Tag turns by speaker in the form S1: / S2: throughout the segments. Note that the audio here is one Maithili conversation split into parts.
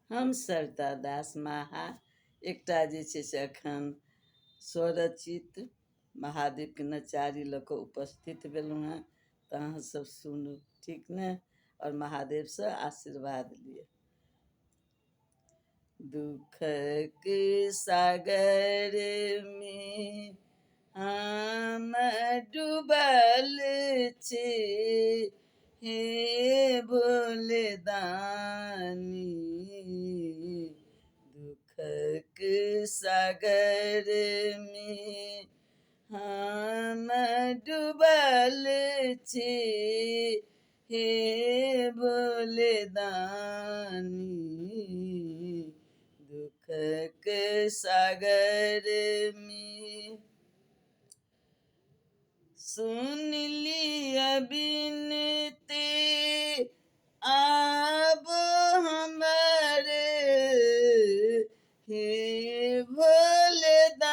S1: हम सरिता दास माहा एकटा जे छै से एखन स्वरचित महादेवके नचारी लऽ कऽ उपस्थित भेलहुँ हेँ। तऽ अहाँसभ सुनू, ठीक ने? आओर महादेवसँ आशीर्वाद लिअ। दुखक सागरमे हम डूबल छी, हे भोलेदानी। दुखक सागरमे हम डूबल छी, हे भोलेदानी। दुखक सागरमे सुन लिअ विनती आब हमर, हे भोलेदानी।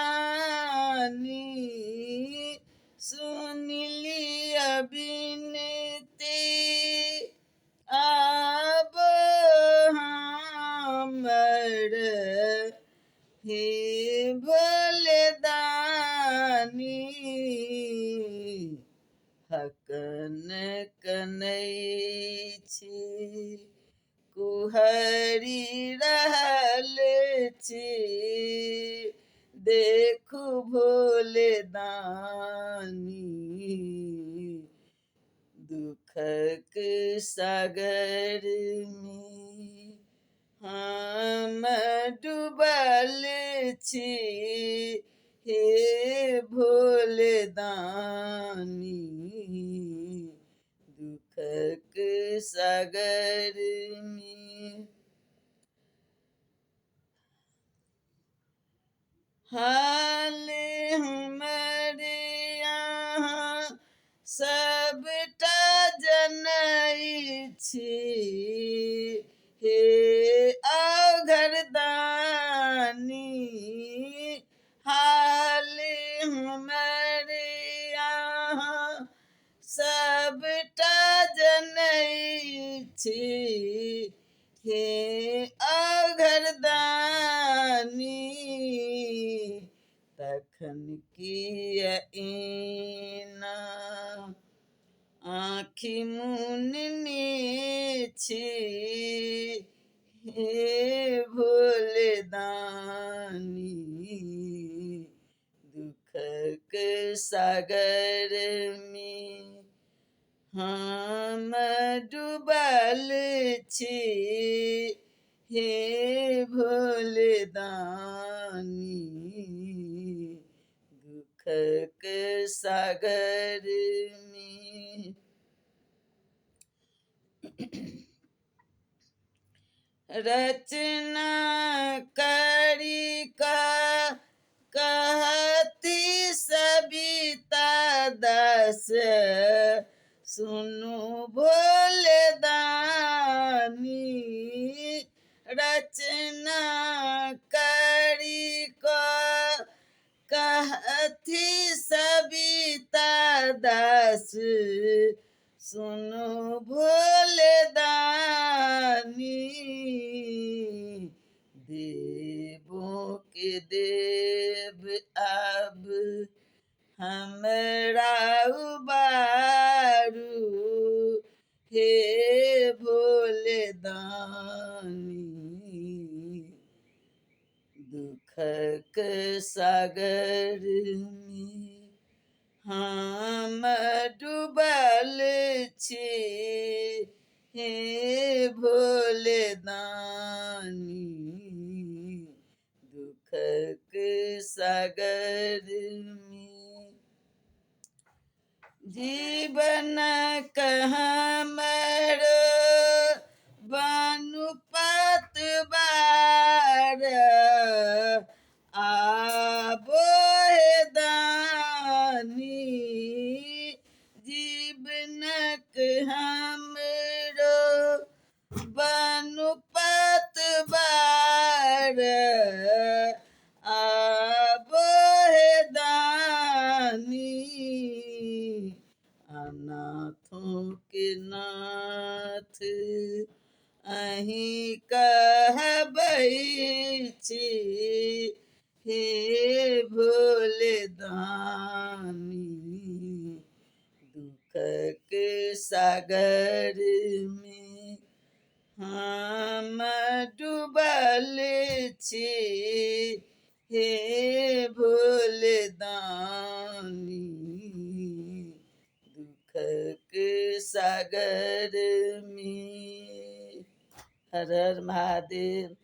S1: सुन लिअ विनती आब हमर, हे भोलेदानी। हकन कनै छी, कुहरि रहल छी, देखू भोलेदानी। दुखक सागरमे हम डूबल छी, हे भोलेदानी। दुखक सागरमे हाल हमर अहाँ सबटा जनै छी, हे अघरदानी। हाल हमर अहाँ सबटा जनै छी, हे अघरदानी। तखन किया एना आँखि मुनने छी, हे भोलेदानी। दुखक सागरमे हम डूबल छी, हे भोलेदानी। दुखक सागरमे रचना करी कऽ कहती सविता दास, सुनू भोलेदानी। रचना करी कऽ कहथि सविता दास, सुनू भोलेदानी। देवों के देव अब हमरा उबारू, हे भोलेदानी। दुखक सागरमे हम डूबल छी, हे भोलेदानी। दुखक सागरमे जीवनक हमर बनु पतवार, आबो हे दानी। जीवनक हमरो बनु पतवार, आबो हे दानी। अनाथों के नाथ अहीं कहबानी, सागरमे हम डूबल छी, हे भोले दानी, दुःखक सागरमे। हर हर महादेव।